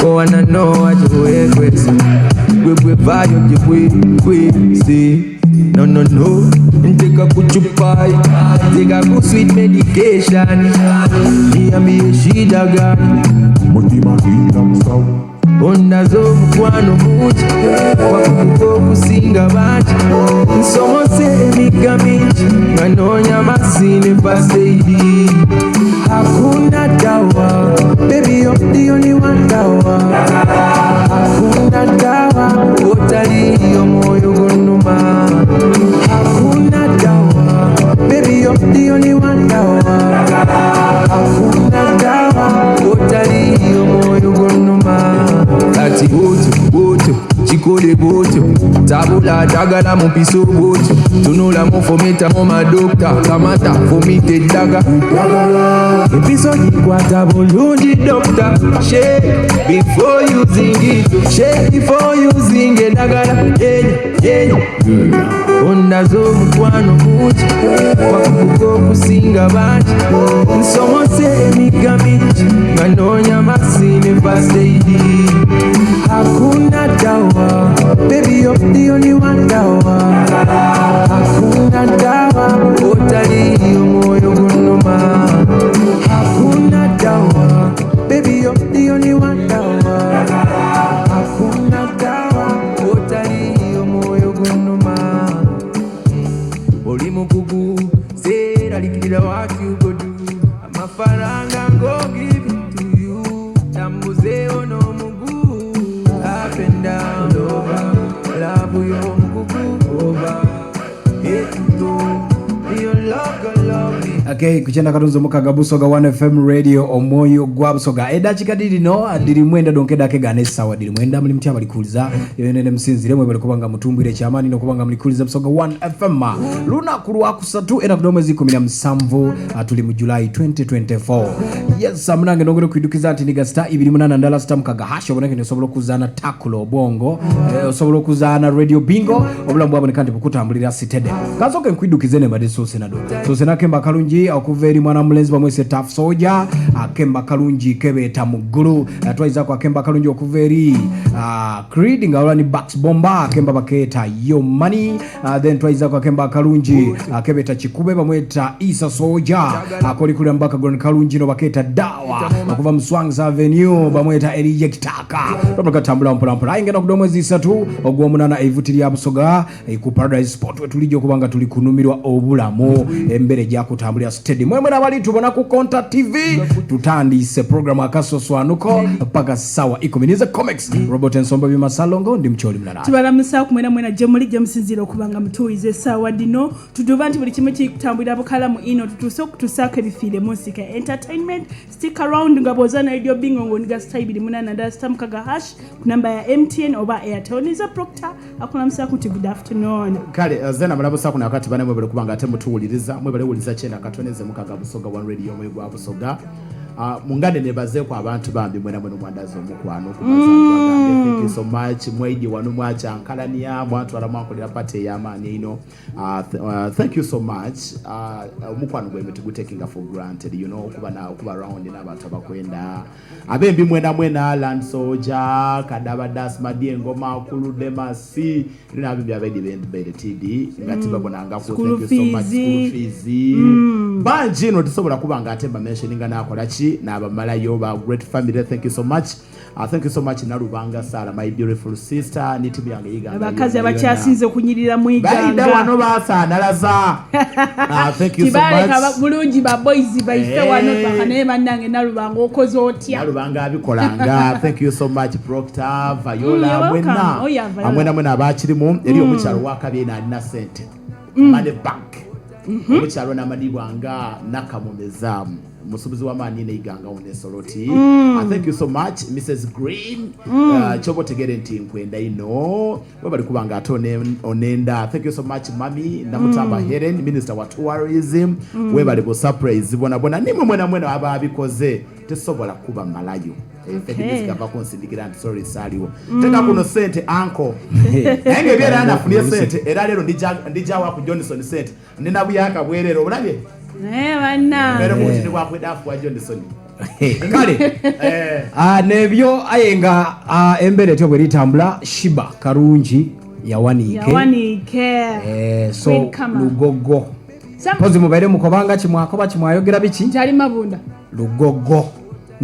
Oh, and I know what you wekwese. Gwe gwe vayo gyekwese. No, no, no. Nteka kuchupai. Teka ku sweet medication. Niambie shida gani? Mutima gwina musawo Ondaze omukwano mungi wakuguka okusinga bangi nsomose emigga mingi nga noonya mazzi ne paseidi hakuna dawa baby you're the only one dawa hakuna dawa otali omwoyo gunnuma hakuna dawa baby you're the only one dawa hakuna dawa otali omwoyo gunnuma kati bwotyo bwotyo kikole bwotyo tabula ddagala mupiso bwotyo tunulamu fumitamu madokita kamata fumita eddaga empiso gikwata bulungi dokita shake before using it shake before using eddagala yenya yenya ondaze omukwano mungi wakuguka okusinga bangi nsomose emigga mingi nga noonya mazzi ne paseidi hakuna dawa baby you're the only one dawa hakuna dawa otali omwoyo gunnuma hakuna dawa baby you're the only one dawa hakuna dawa otali omwoyo gunnuma oli mukugu seeralikirira what you go do amafaranga ngo give it to you tambuzeewo n'omugu up and down over love y'omukugu over head to toe your love go love me Okay, kuchenda katunzo mukaga Busoga 1 FM radio omwoyo gwa Busoga edakika dirino diri mwenda donke dake gane sawa diri mwenda muli mutya balikuliza yonene musinzire mwe balikuba nga mutumbwire kyamaani nokuba nga mulikuliza Busoga 1 FM lunaku lwa kusatu era kuno mwezi 17 tuli mu July 2024. Yes, munange nongere okwidukiza nti niga star 28 ndala star mukaga hash oboneke nsobola okuzaana takulo obwongo osobola okuzaana radio bingo obulamu bwaboneka nti bukutambulira sitede kansooke nkwidukize ne mbadde soose nado soose nakemba akalungi okuva eri mwana mulenzi bamwese taf soja akemba akalungi kebeeta mu ggulu. Twayizaako akemba akalungi okuva eri Creed nga wala ni Bax Bomba akemba bakeeta yo money. Then twayizaako akemba akalungi kebeeta kikube bamweta Isa Soja akolikulira mu background kalungi no bakeeta dawa okuva mu Swangs Avenue bamweta Elijah Kitaka. Twamala mpola mpola aye ngenda okuda omwezi 3 ogw'omunaana eivuti lya Busoga ku Paradise Sport wetulijja okuba nga tuli kunumirwa obulamu embere gyakutambulira steady. Mwemwe n'abali tubona ku Konta TV tutandise program akasoswanuko paka sawa ikumi nize comics Robert Ensomba Bimasalongo ndi mcholi mnana. Tubalamusa kumwena mwena gye muli gye musinziira okuba nga mutuuyiza essaawa dino tuduba nti buli kimu kikutambulira bukalamu ino tutuuse okutusaako ebifiire mu nsika entertainment. Stick around nga bw'oza na radio bingo ng'oniga star 28 ndala star mukaga hash ku namba ya MTN oba Airtel. Niza Proctor akulamusaako nti good afternoon. Kale zena mulamusaako nakati bana mwebale kuba nga ate mutuwuliriza mwebale wuliza kyenda katoneze mukaga Busoga 1 radio omwoyo gwa Busoga. Mungane nebazeeko abantu bambi mwena mwena omwandazi omukwano okubazaalibwa gange. Thank you so much. Mwaidi wano mwakyankalania mwatwala mwankolera party ey'amaanyi eno. Thank you so much. Omukwano gwemwe tigutekinga for granted, you know, okuba na okuba around n'abantu abakwenda abembi mwena mwena Land Soldier Kadaba Das Madi Engoma Kulu Demasi n'abembi abaidi bende TD nga tibabonanga ku. School Thank you so much. fees. School fees. Bangi no tusobola kuba nga ate mentioning n'akola ki n'abamalayo ba great family. Thank you so much. Thank you so much Nalubanga Sarah, my beautiful sister, ni timu yange yiganga abakazi yona abakyasinze okunyirira mu yona. iganga. Baida wano basaanalaza. Thank you so Tibaleka much. bulungi ba boys baife wano paka naye bannange Nalubanga okoze otya? Nalubanga abikolanga. Thank you so much Proctor, Viola, You're welcome. mwena. Oh, yeah, Viola. Mwena mwena abakirimu eri omukyalo wakabi eno alina sente. Money bank. Omukyalo n'amanyiibwa nga Nakamumeza. Musuubuzi w'amaanyi neiganga onesoloti. Thank you so much Mrs Green. Kyoba otegere nti nkwenda ino webali kuba nga ate onenda. Thank you so much mami Namutamba Helen, Minister wa Tourism. Webali bu surprise bona bona nimwe mwena mwena ababikoze tesobola kuba malayo. Fedimisi gava kunsindikira nti sorry saaliwo. Teka kuno sente anko. Naye ng'ebyera anafunye sente era leero ndijja wa ku Johnson sente. Nina buyaka bwerere obulabye? Bannange. Mbeere mu butini bwa kwedaafu wa Johnson. Kale ah, nebyo aye nga ah, embeera etyo bweritambula Shiba Karungi yawaniike Yawaniike. Eh, so Queen Kama. Lugogo Some- mpozi mubaire mukobanga kimwakoba kimwayogera biki Nkyali mabunda. Lugogo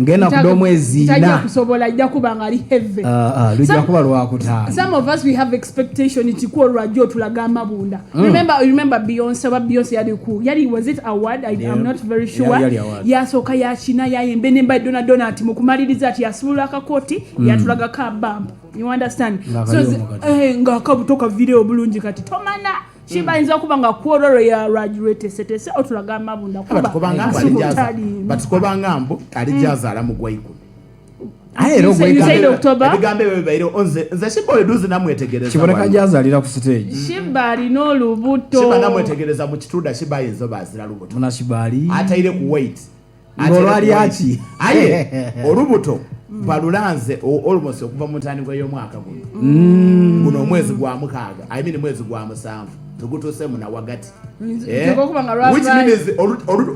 ngena kuda omwezi Tajja ina kusobola ajja kuba nga ali heavy. Ah, ah, lujja kuba lwakutaano Some of us we have expectation nti ku olwajja otulaga amabunda. Remember Beyonce oba Beyonce yali ku yali was it award I, I'm not very sure. Yali award. Yasooka yakina yayembe nemba dona dona ati mu kumaliriza ati yasibula akakooti yatulaga ka bump. You understand? Nga So kali zi- omwo kati. ng'akabuto kaviireyo bulungi kati tomana Shiba ayinza okuba nga ku olwo lwe yalwagiretesetese otulaga amabunda kuba Batukobanga batukoba mbu alijazaala mu gwaikumi. Aye era You said ogwegamba October? Ebigambo ebyo bibaire nze nze Shiba oyo duzi namwetegereza. kiboneka wano. gyazaalira ku stage Shiba alina olubuto. Shiba namwetegereza mu kitunda Shiba ayinza oba azira lubuto. muna Shiba ali Ataire ku weight. Ng'olwali aki? Aye olubuto balulanze almost okuva mu ntandikwa y'omwaka guno. Guno omwezi gwa mukaaga, I mean mwezi gwa musanvu. Tugutuuse muna wagati. Luteekwa okuba nga lwavaayo. Which means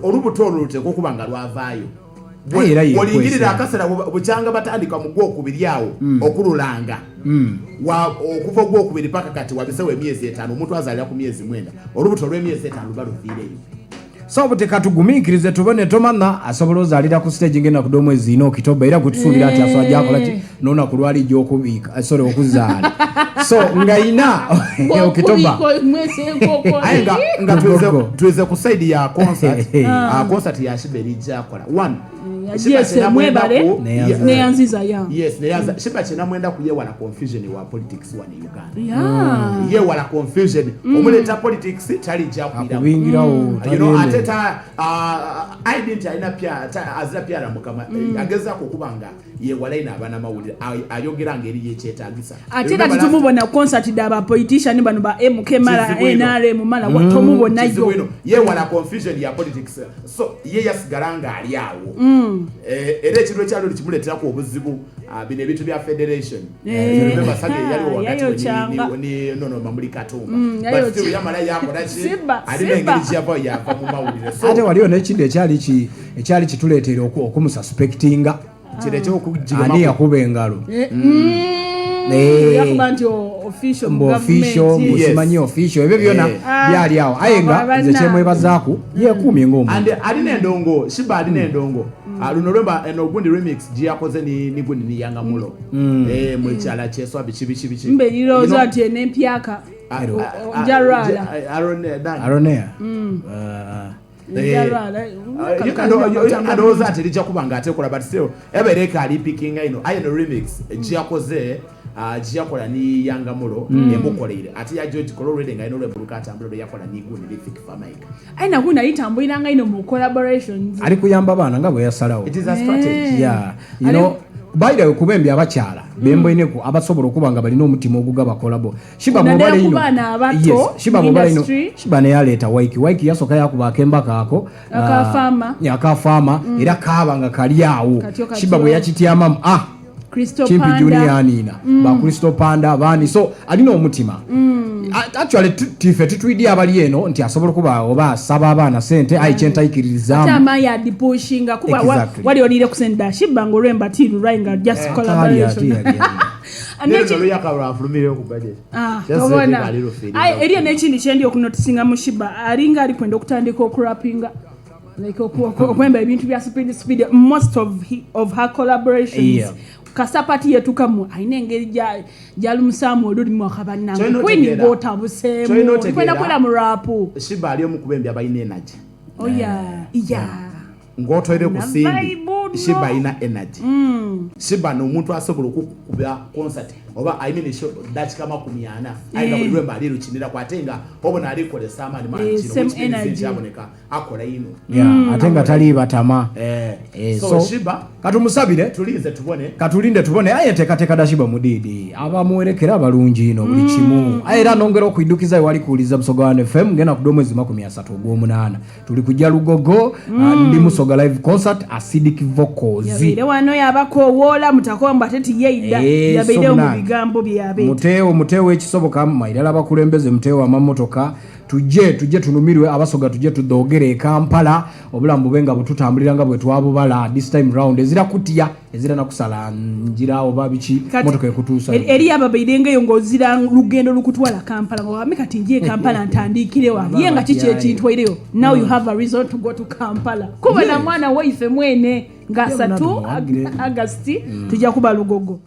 olubuto olwo luteekwa okuba nga lwavaayo. Aye era yeekwese. Olingirira akaseera bukyanga batandika mu gwokubiri awo okululanga. Okuva ogwokubiri paka kati wabisewo emyezi etaano, omuntu azaalira ku myezi mwenda. Olubuto olw'emyezi etaano luba luviireyo. So buti katugumiikirize tubone tomana asobola ozaalira ku stage ng'ennaku d'omwezi ina Okitoba era gwetusuubira nti asobola gyakola ki n'olunaku lwali gy'okubiika sorry okuzaala so nga ina Okitoba Aye nga Lugogo. tuize ku side ya concert. Concert ya Shiba erijja akola. One, Shiba Yes, kye namwenda mwebale. Neyanziza. Neyanziza ya. Yes, neyanza. Shiba kye namwenda kuyewala confusion wa politics wano e Uganda. Yeah. Yewala confusion. Omuleeta politics talijja kwiramu. akubingirawo You know, ate tabyende ta uh, ID nti alina pya azira pyara mukama agezaako okuba nga yewala ino abanamawulire ayogera ngeri yekyetaagisa. Ate kati tumubona concert da ba politician bano ba MK mala Kizibu ino. NRM mala mm. Kizibu tomubonayo. ino yewala confusion ya politics so ye yasigala ng'ali awo era ekintu ekyaliwo kimuleeteraku obuzibu bino ebintu bya federation. Remember Sage yaliwo wakati we yayokyanga. ni nono Mamuli Katumba Yayoky- but still yamala yakola ki Simba, alina Simba. engeri gyeyava yava mu mawulire so ate waliwo n'ekindi ekyali kituleetera okumususpectinga kino ani ekyokugigema yakuba engalo Eh. Yakuba nti official mu mbu official government. mbu Yes. simanyi official ebyo byonna byali awo aye nga Abo nze abanna. kyemwebazaaku yeekuumye ng'omuntu and alina endongo Shiba alina endongo luno lwemba eno gundi remix gyeyakoze ni gundi ni Yangamulo mukyala kyeswa biki biki biki Mbe lirowooza You know, nti enempyaka. Njalwala. Aronea Njalwala. Andowooza nti lijja kuba nga atekola but still ebeera ekaali ino aye no remix gyeyakoze gyeyakola ni Yangamulo emukoleire ate yajja ogikola olwedde nga alina olwembuluka atambula lwe yakola ni gundi ne Fik Fameica. Aye naku nayitambuliranga ino mu collaborations. Ali kuyamba baana nga bwe yasalawo. It is a strategy. Yeah. You know, by the way, kuba embi abakyala bemboineku abasobola okuba nga balina omutima ogugaba collabo. Shiba Naddala bw'obala ku ino baana abato Yes, Shiba mu bw'obala ino industry. Shiba naye aleeta Waiki. Waiki yasooka yakuba akemba kaako Aka Farmer. aka Farmer era kaaba nga kali awo. Katyo, katyo. Shiba bwe yakityamamu Crystal Chimpi Panda. Junior aniina ba Crystal Panda baani so alina omutima. Actually tife titwidi abali eno nti asobola okuba oba asaba abaana sente ayi Ate kyentayikiririzaamu. amaanyi adipushinga kuba wali olire kusenda Shiba nga olwemba tiru right nga just Ate collaboration. ali, ali, ali. Lero noluyaka lwafulumireyo ku budget. Just Tobona. say ali lufiirira. Aye, eriyo n'ekindi kyendi okunotisinga mu Shiba alinga ali kwenda okutandika okurapinga like okwemba ebintu bya speed speed most of her collaborations. Kasapati yetukamu alina engeri gyalumusaamu olulimu akabannange Kyolina queen otegeera. gwotabuseemu Kyolina kwenda otegeera. kwera mu rapu. Shiba ali omu ku bembi abalina energy. Oh yeah. Yeah. Ng'otoire ku Na simbi vibe no. Shiba alina energy. Shiba n'omuntu asobola okukuba concert oba I mean show dakika 40 aye nga buli lwemba ali lukinirako ate nga obona alikolesa amaanyi mangi kino Same which means energy. nti aboneka akola ino. Yeah, ate nga tali batama. So, Shiba Katumusabire tulinze tubone. Katulinde tubone aye enteekateeka da Shiba mudiidi abamuwerekera abalungi ino buli kimu aye era nongera okwidukiza ewali kuwuliza Busoga One FM ngenda kudda omwezi 38 ogw'omunaana tuli kujja Lugogo ndi Musoga live concert acidic vocals Yabeire wano yabakoowoola mutakomba ate tiyeida So yabeire mu munange. bigambo bye yabeeta. Muteewo muteewo ekisoboka mairala abakulembeze muteewo amamotoka tujje tujje tunumirwe abasoga tujje tudhogere e Kampala obulamu bube nga bututambulira nga bwetwabubala this time round ezira kutya ezira nakusala njira oba biki Kati, motoka ekutuusa eri ababairenga eyo ng'ozira lugendo lukutwala Kampala nga wame kati nje e Kampala ntandiikire wa ye nga kiki Batyayo. ekintwaireyo. Now you have a reason to go to Kampala kuba na mwana waife mwene nga Yeah, asatu muwagire. Agasti tujja kuba Lugogo.